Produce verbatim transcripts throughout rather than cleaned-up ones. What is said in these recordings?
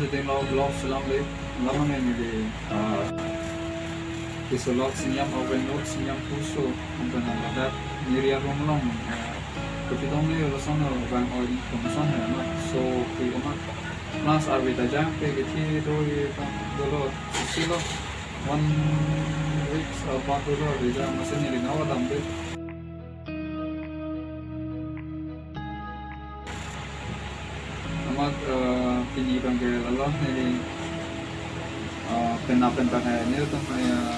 Ding lo vlog selam le, lam neli, ah, kiso lo sinyam, oven lo sinyam puso, antan ladak neri arum long, ah, kepitong le lo sono bang o information he ma, so, ke oma class arve ta jang pe ke thi do ye ta dolo, sisi lo, one week, ah, bang dolo arve jang, amatsi neli nangvadam de. Amat, eh, pini abang ke lalo neli, eh, penap pen abang ke nelitum, eh,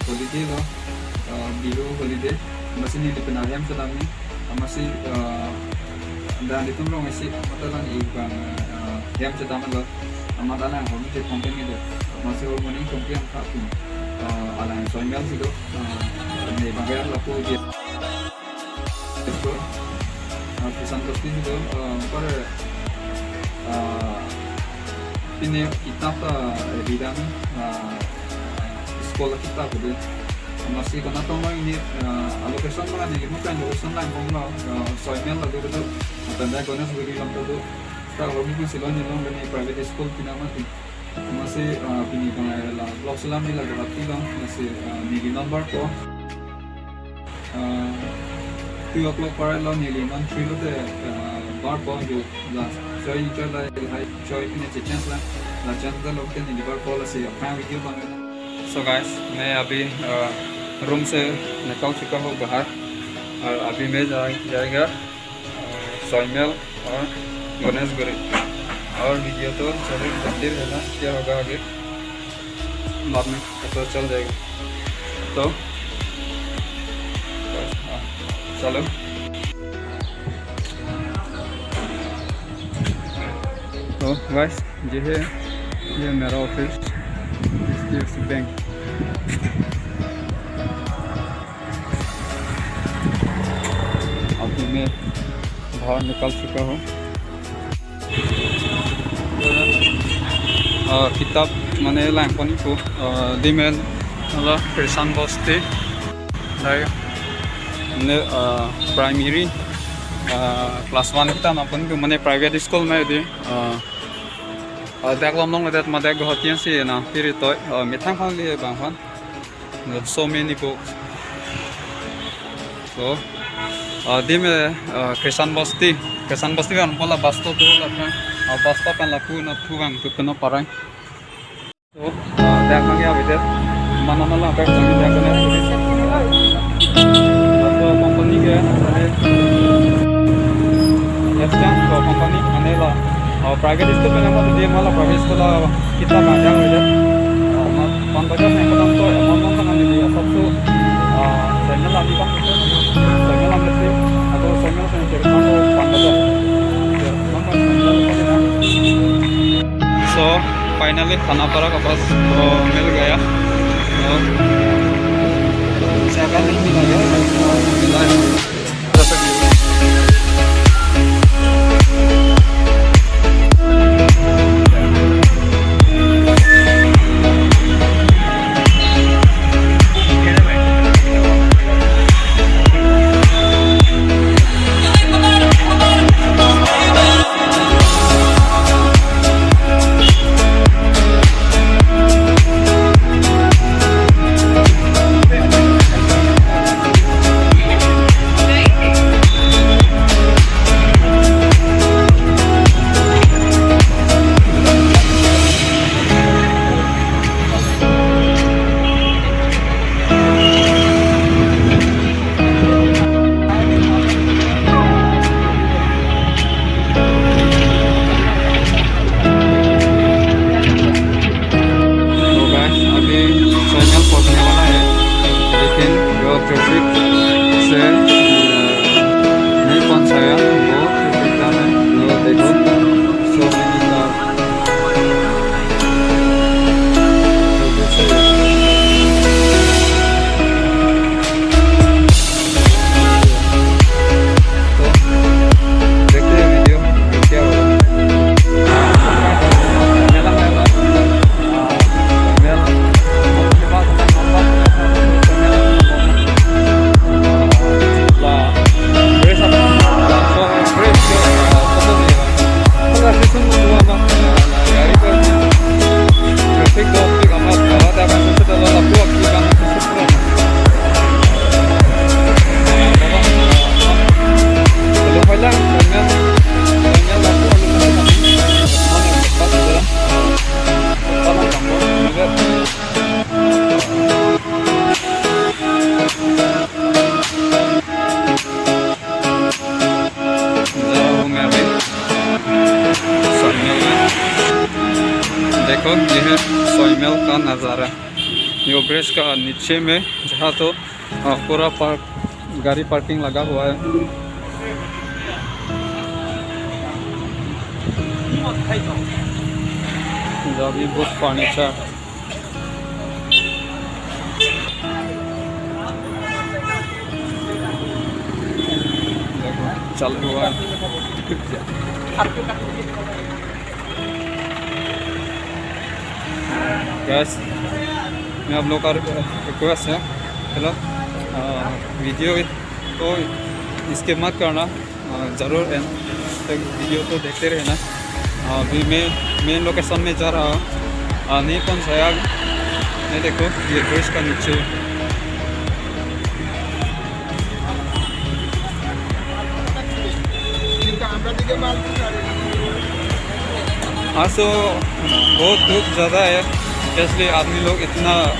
holiday lo, eh, Bihu holiday. Amatsi neli penap hem chedam ni. Amatsi, eh, dan itum rong isi, amat alang abang, eh, hem chedam lo. Amat alang hom ke company de. Amatsi hom moning company ang kapin. Eh, alang soimel si do. Eh, ne abang ke lapu je. Ito, ah, Christian Bosti ito, ah, pare, ah, pine kitap ta, eh, bidang, ah, school kitap ito. Amatsi konat tong lo ini, ah, location lo ini, mo kan location lang kong lo, ah, soimel lapu ito, atanda Ganesh Guri lang ito. Ta lo mi si lo ini lo ini private school pina mati. Amatsi, ah, pini abang, eh, la vlog selam neli la Guwahati lo, amatsi, ah, neli non barpo. Ah, two o'clock parai lo neli non three lote, ah, barpo jo la choi enjoy la hai choi pine chance la, la chance ta lo ke neli barpo lasi aphrang video abang. So guys, मैं अभी, ah, room से निकल चुका हूँ बाहर और अभी मैं जा-, जाएगा सोइमेल और गणेशगुरी। और वीडियो तो जरूर बनते रहना, क्या होगा आगे बाद में पता चल जाएगा। तो, हाँ, चलो। तो गाइस, ये है, ये मेरा ऑफिस, एचडीएफसी बैंक। अभी मैं बाहर निकल चुका हूँ। अ, किताब mane langpon ipu, a, dimen, ala Christian Bosti, dai, mane, a, primary, a, class one kita nangpon ipu mane private school ma di, a, a, dak lom long det ma dak Guwahati ansi nangpiri toi, a, methang hon li bang hon. There's so many books. So, uh, dim, uh, Christian Bosti. Christian Bosti kan pola bus stop tu la kan. Uh, bus stop kan lapu na thu bang tu kena parai. So, uh, dak nang ya bete. Mana mana dak kami dak kena. So, company ke, eh, yes, kan, so, company, ane la. Aur private school pen nangpon di ma la private school la kitab ajang aja. Amat pan bajar nangpon to, amat nangpon nang di asap tu, ah, channel ami kan, channel ami si, atau channel saya cari kan pan bajar. Ya, nangpon channel apa dia? So, finally Khanapara का बस, तो मिल गया। तो जगह नहीं मिला यार, मिला है। सोयमेल का नजारा। यो ब्रिज का नीचे में जहाँ तो, अ, पूरा पार्क, गाड़ी पार्किंग लगा हुआ है। Punjabi book furniture. देखो, चालू हुआ है। गाइस, मैं आप लोग का रिक्वेस्ट है, हेलो, अ, वीडियो को स्किप मत करना, अ, जरूर एंड तक वीडियो को देखते रहना। अ, अभी मैं मेन लोकेशन में जा रहा हूँ, अ, नहीं पहुँच रहा। ये देखो, ये ब्रिज का नीचे। आज तो बहुत धूप ज़्यादा है, इसलिए आदमी लोग इतना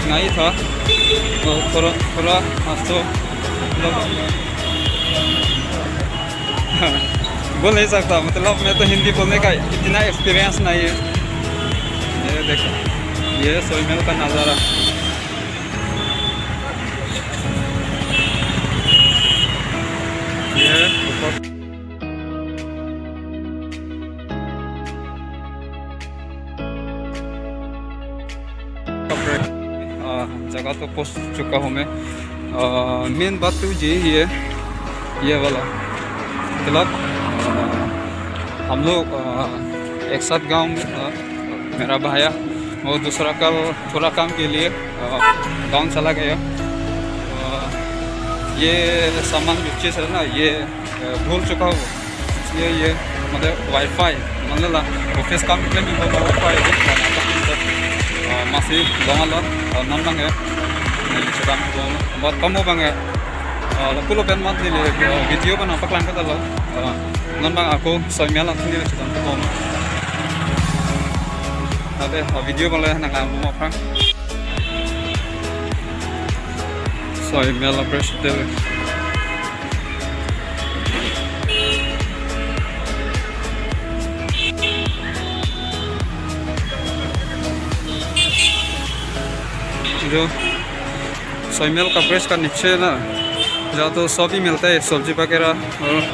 नहीं था। तो थोड़ा, थोड़ा आज तो मतलब बोल नहीं सकता, मतलब मैं तो हिंदी बोलने का इतना एक्सपीरियंस नहीं है। ये देखो, ये सोयमेल का नज़ारा। ये ऊपर कपड़े, आ, जगह तो पहुंच चुका हूँ मैं। आ, मेन बात तो यही है, ये वाला क्लब। आ, हम लोग, आ, एक साथ गांव में, आ, मेरा भैया वो दूसरा कल थोड़ा काम के लिए, आ, गांव चला गया। आ, ये सामान जो चीज़ है ना, ये, आ, भूल चुका हूँ। ये, ये मतलब वाईफाई, मतलब ला ऑफिस काम के लिए भी वाईफाई है, आ, masih long along, आ, non abang ya, neli chedam ko, buat kamu abang ya, आ, lapulo pen mat neli, आ, video abang nangpaklang kata lo, आ, non abang ako Soymeal atum neli chedam ko. Ate, आ, video abang le nanglang mo aphrang. Soymeal a-bridge hotel. जो सोयमेल का ब्रिज का नीचे ना, जहाँ तो सभी मिलता है, सब्जी वगैरह और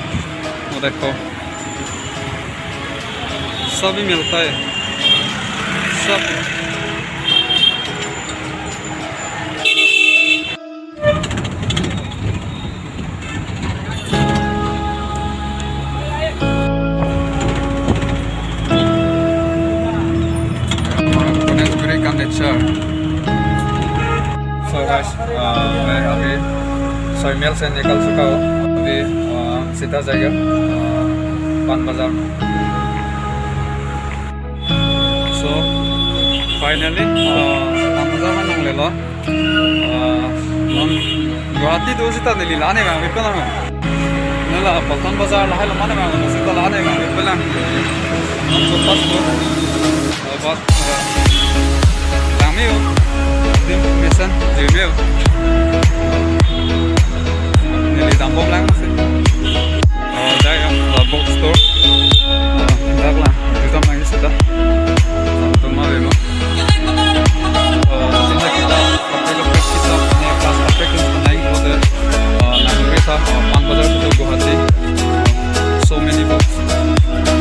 वो देखो, सभी मिलता है, सब। Gnesh Guri का नेचर। So गाइस, अ, मैं अभी सोयमेल से निकल चुका हूँ। अभी, अ, सीधा जाएगा, अ, पान बाजार। So finally, अ, पान बाजार में नांग ले लो। Ah, non Guwahati do sita neli la-an vangvepo lang. Neli la Paltan Bazar lahai lo mane vang, sita la-an vangvepo lang. Non so pas lo. Ah, but, ah, lang me-o. Dim mesen, dim me-o. Neli dambom lang si. Ah, dak ya, la book store. Ah, dak la, juta mangis sita. Satu malam lo. Ah, sini kita Kaprek kaprek kita punya kelas kaprek yang pernah ikut, eh, nang resa, eh, pan bazar itu Guwahati. So many books.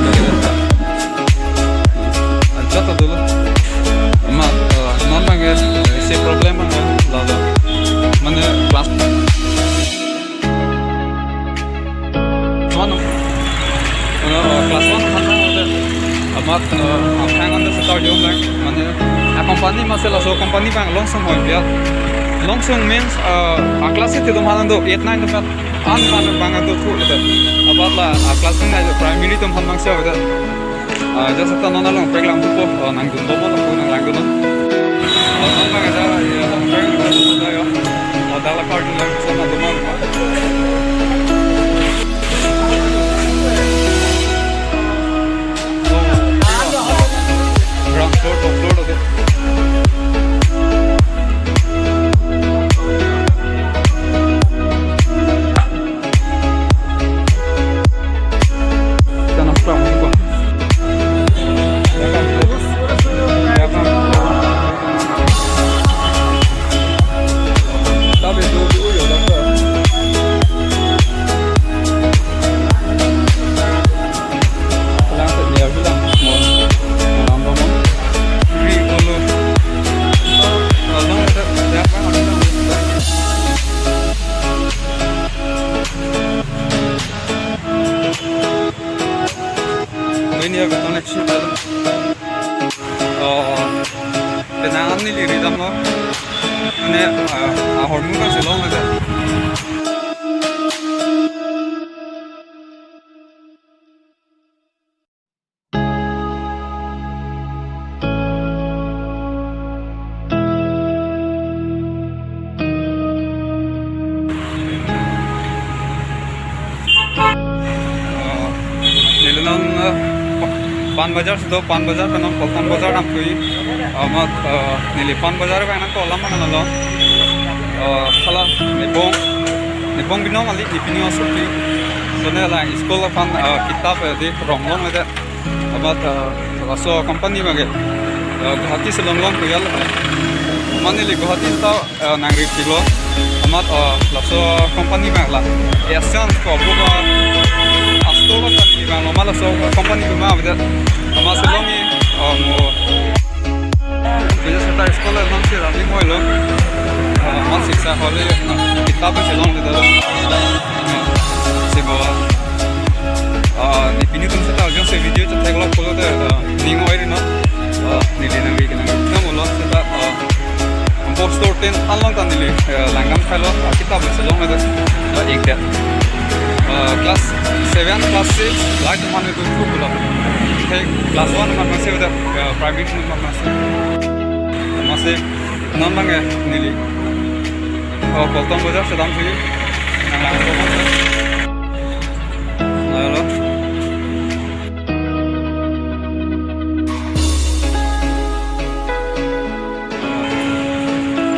Dari resa. Ajat dulu. Amat, eh, non abang ya, isi problem abang ya, lalu. Mane kelas One, uh, class one aphan abang, amat, uh, aphan anda setar jom lang, mane, a company masi laso company abang longsong hoi dia. Longsong means, uh, a class eight atum aphan do, eight nine atum aphan, an abang do thu le. Abat la, a class nine primary atum aphan abang sia hoida. Ah, just seta non along pek lang po, oh, nangdun bom along, nang langdun non. Oh, non abang ada, ya, pek lang po, ya. Oh, dak la party lang, sama dun non. Oh, ground floor, top floor, okay. Tanam pram juga. Ya kan? Ya kan? Ya, betul, next. Oh, penang neli ridamlo. Mane, ah, ahormu kan si longledet. Ah, neli non, ah, pa-, Pan Bazar si do, Pan Bazar pen non Paltan Bazar damthuji. Amat, ah, neli Pan Bazar abang nangkok alam mana lo. Ah, hala, nepong, nepong binong kali, ne pini osuk pi. Lason ne la school aphan, ah, kitap, eh, di rong longledet. Amat, ah, laso company abangke, ah, Guwahati si longlong ko yal. Mane neli Guwahati ta, ah, nangri pilo. Amat, ah, laso company abang la Asian ko buka a-store abang ni abang lo, ma laso company abang ma beda. Amat si longji, ah, mo. Bisa seta school non si rani moi lo. Ah, amat sisa hole, ah, kitap si longledet lo. Ah, si bo. Ah, ne pini atum seta jongsi video chetheklok pulote, ah, ning oi ri non. Ah, neli nangri kenang. Namo lo seta, ah, Hamburg store ten along ta neli, ah, langdam thailo, ah, kitap si longledet, ah, ingke. Ah, class seven, class six, lai atum mane tu tu pulo. Hey, class one atum mane si udah, ah, primary atum mane si. Mane si, non abangke neli. Oh, Paltan Bazar si damthuji. Nang lang ko. Halo.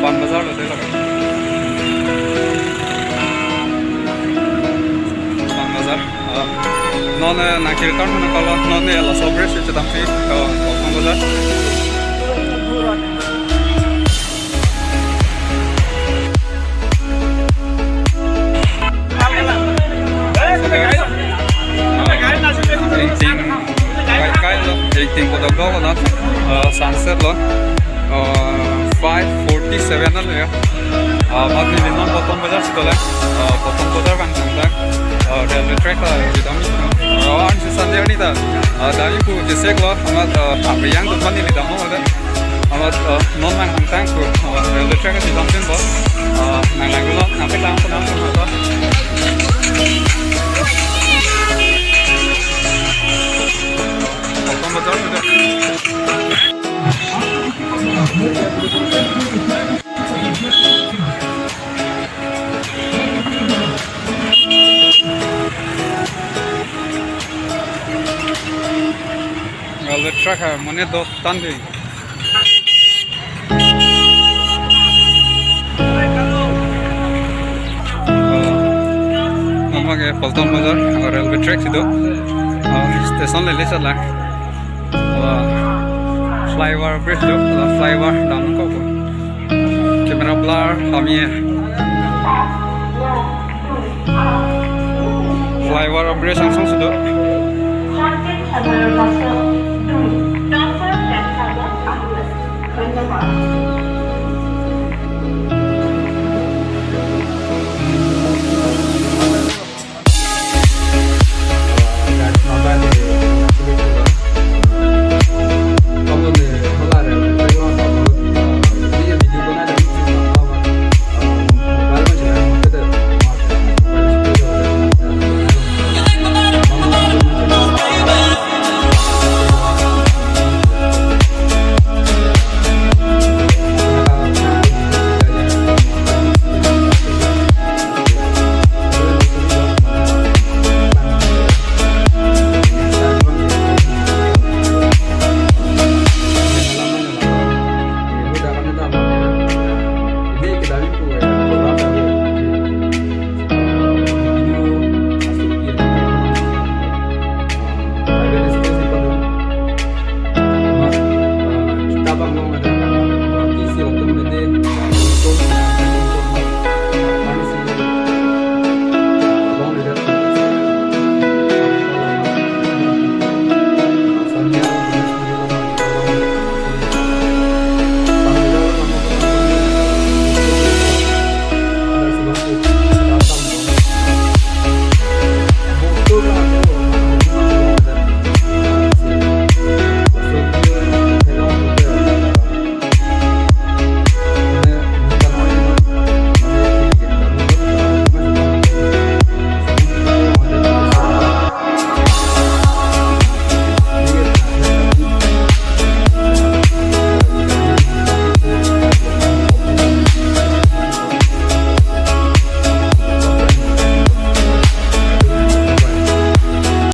Pan Bazar lo dei lo. Pan Bazar. Ah, non, eh, nangkirtan mana kalau non, eh, laso bridge si chedamthu, eh, Pan Bazar. Ingting, kai kai lo, ingting kodok dok lo, uh, sunset lo, uh, five forty-seven lo ya. Uh, amat neli non Paltan Bazar si dolo, uh, Paltan Bazar abang tangtang, uh, railway track ta bidam, uh, an si Sunday arni ta, uh, dami pu disek lo, amat, uh, abriyang tu pan neli damlo ada. Amat, eh, non nang hangtang ko, eh, railway track si damjin bo. Eh, nang nang gulo, nang petang ko nang ko to. Paltan Bazar sudah. Railway track hai, mane do tan dei. Oh. Mama ke Paltan Bazar, railway track si do. Oh, station le le chat lang. Oh. Flyover bridge do, oh, flyover dam kok ko. Camera blur, kami ya. Flyover bridge angsong si do.